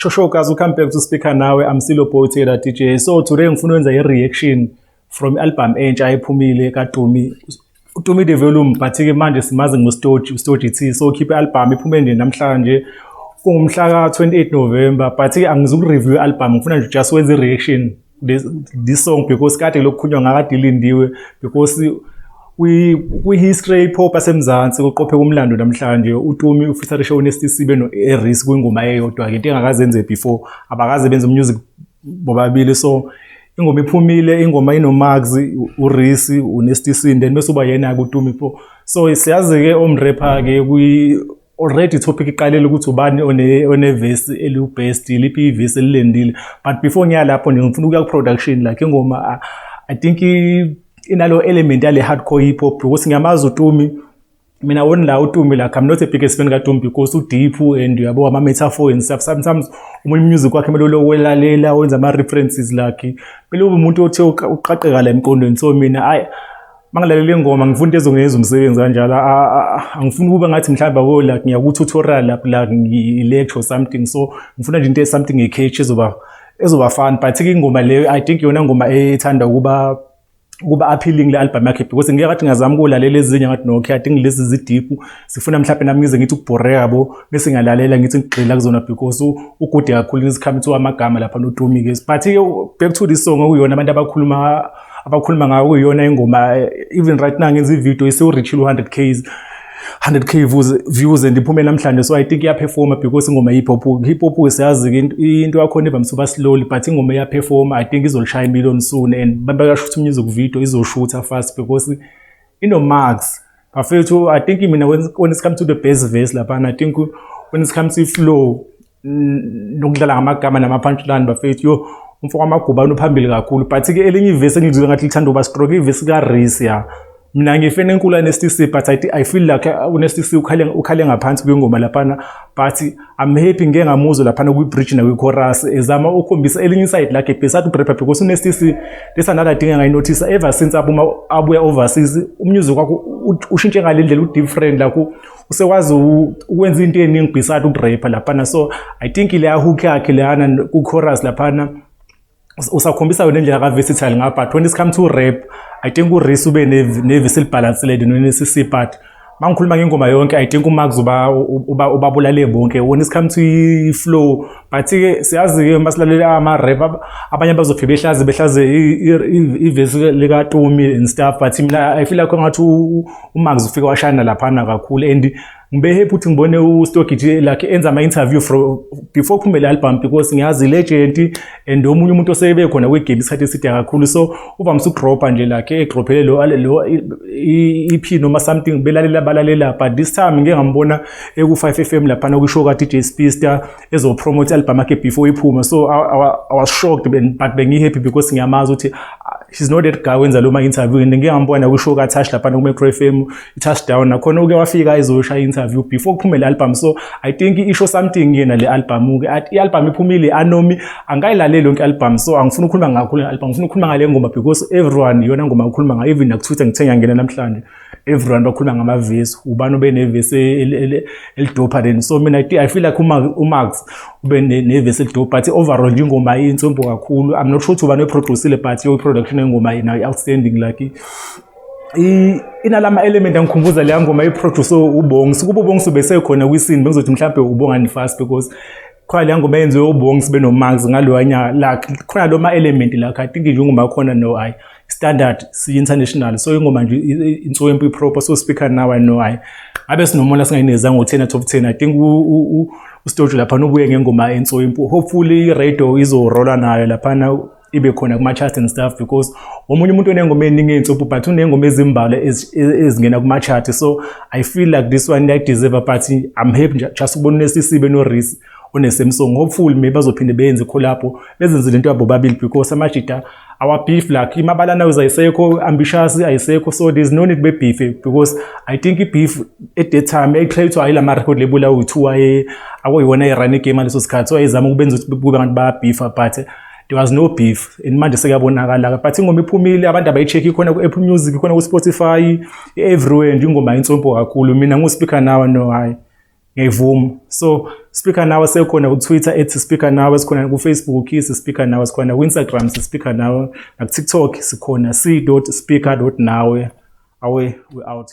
Sho guys, welcome back to Speaker Nawe. I'm still your boy Taylor DJ. So today ngifuna ukwenza i-reaction from i-album entsha ephumile kaTumi. uTumi the Volume, but ke manje simazi ngoStogie, uStogie T. So khiphe i-album, iphume nje namhlanje kungumhla ka-28 November, but ke angizuku-review i-album, ngifuna nje just wenze i-reaction this song because kade lokukhulunywa ngakade ilindiwe, because kwi-history hip hop yaseMzansi kuqopheka umlando namhlanje. UTumi ufeaturishe uNasty C beno-A-Reece kwingoma eyodwa-ke, into engakaze yenze before, abakaze benze music bobabili. So ingoma iphumile, ingoma inoMax, uReece, uNasty C, then bese uba yena-ke uTumi po. So siyazi-ke omrapper-ke kwi already topic iqalele ukuthi ubani one-verse eliwu-best, liphi ivesi elilendile. But before ngiya lapho nje, ngifuna ukuya ku-production. Like ingoma, I think inalo element yale hardcore hip hop because ngiyamazi uTumi mina wona la. UTumi, like, I'm not a biggest fan kaTumi because u-deep and uyabo ama-metaphor and stuff. Sometimes omunye music wakhe kumele ulokhu wenza ama-references, like kumele ube umuntu othe uqaqeka la emqondweni. So mina, ayi, mangilalela ingoma ngifuna into ezongenza umsebenzi kanjalo. Angifuni ukuba ngathi mhlawumbe abo like ngiya ku-tutorial lapho, like ngi-lecture or something. So ngifuna nje into something e-catch ezoba fun. But-ke ingoma leyo, I think iyona ngoma ethanda ukuba appealing le album yakhe, because ngike ngathi ngiyazama ukulalela ezinye, ngathi no, okay, I think lezi zi-deep, sifuna mhlawumbe nami ngize ngithi ukubhoreka yabo, bese ngiyalalela ngithi ngigxila kuzona because ugude kakhulu isikhathi amagama lapha noTumi-ke. But-ke back to this song, okuyiyona abantu abakhuluma ngayo, kuyiyona ingoma. Even right now ngenza ividiyo isiwu-reachile u-100 Ks, 100K views and iphume namhlanje. So I think iyaperforma because ingoma hip hop, hip hop siyazi-ke into yakhona ivamise uba slowly, but ingoma iyaperforma. I think izolishaya imillion soon and bakashutha music video, izoshutha fast because ino-Max bafethu. I think mina when it comes to the best verse laphana, I think when it comes to flow nokudlala ngamagama nama-punchline, bafethu, yo, umfo kaMagubane uphambili kakhulu. But-ke elinye ivesi engilizwe ngathi lithanda ukuba strong, ivesi kaReece. Ya, mina ngifan enkulu kaNasty C, but I feel like uNasty C ukhale ngaphansi kwengoma laphana, but I'm happy ngike ngamuzwa laphana kwi-bridge nakwi-chorus ezama ukukhombisa elinye iside lakhe beside ukurapper, because uNasty C, this another thing engayinothisa, ever since abuma abuya overseas, umusic wakho ushintshe ngale ndlela, u-different, like usekwazi ukwenza into eningi beside ukurapper laphana. So I think leya hook yakhe leyana ku-chorus laphana usakhombisa yona indlela ka-versatile ngapha. But when it come to rap, I think uReece ube nevesi elibhalansile noNasty C. But mangikhuluma ngengoma yonke, I think uMax uba ubabulale bonke when it come to i-flow. But-ke siyazi-ke masilalela ama-rap, abanye bazofike behlaze ivesi likaTumi and stuff, but mina I feel like ngathi uMax ufike washayina laphana kakhulu. And ngibe happy ukuthi ngibone uStogie T like enza ama-interview from before kuphume le album, because ngiyazi legend and omunye umuntu osebe khona kwigame isikhathi eside kakhulu, so uvamise ukudropa nje, like edrophele lo i-EP noma something, belalela balalela. But this time ngike ngambona eku-5 FM laphana kwishow ka-DJ Speedsta ezopromote i-album yakhe before iphuma. So I was shocked, but bengi-happy because ngiyamazi ukuthi he's not that guy wenza lo ma-interview. And ngike ngambona kwishow ka-Touch laphana ku-Metro FM, i-Touchdown, nakhona uke wafika ezoshaya i-interview before kuphume le album. So I think isho something yena le album-ke. I-album iphumile, anomi angayilaleli yonke i-album, so angifuni ukukhuluma kakhulu nge-album, ngifuna ukukhuluma ngale ngoma because everyone iyona ngoma akhuluma ngayo. Even naku-Twitter ngithe ngiyangena namhlanje, everyone bakhuluma ngamavesi, ubani ube nevesi elidopha then. So mina I feel like uMax ube nevesi elidope, but overall nje ingoma insombo kakhulu. I'm not sure ukuthi ubani oyiproducile, but yo, i-production yengoma nayo outstanding, like inalama element angikhumbuza leya ngoma iproduce uBongs. Kuba uBongs ubesekhona kwiscene, bengizothi mhlawumbe uBongani Fast, because khona leya ngoma eyenziwe uBongs benoMax ngaloya nyaka, like khona lo ma-element like I think nje ingoma yakhona, no, ayi, standard si-international. So ingoma nje inswempu, i-proper. So Speaker Nawe, no, hayi, ngabe sinomona singayinezanga ngo-10 out of 10. I think uStogie laphana ubuye ngengoma enswempu. Hopefully i-radio izorola nayo laphana, ibe khona kuma-chart and stuff, because omunye umuntu onengoma eningi ey'nswempu but uney'ngoma ezimbalwa ezingena kuma-chart. So I feel like this one iyayideserve, but I'm happy nje just ukubona uNasty C benoReece one-same song. Hopefully maybe bazophinde beyenze collabo, bezenzele into yabo bobabili, because amajita our beef, like iMabala Noise ayisekho, Ambitious ayisekho, so there's no need bebeef, because I think i-beef at that time yayi-create ayila record label awu-two aye akuyiwona ayi-run igame ngaleso sikhathi, so ayizama ukubenza ukuthi kube ngathi bayabhifa, but there was no beef and manje sekuyabonakala. But ingoma iphumile, abantu abayi-check, ikhona ku-Apple Music, ikhona ku-Spotify, everywhere nje. Ingoma insompo kakhulu. Mina ngu-Speaker Nawe, no, hayi. Ngiyayivuma. So Speaker Nawe sekhona ku-Twitter @SpeakerNawe, sikhona ku-Facebook si-Speaker Nawe, sikhona ku-Instagram si-Speaker Nawe, naku-TikTok sikhona c.speaker.nawe. Awe, we out.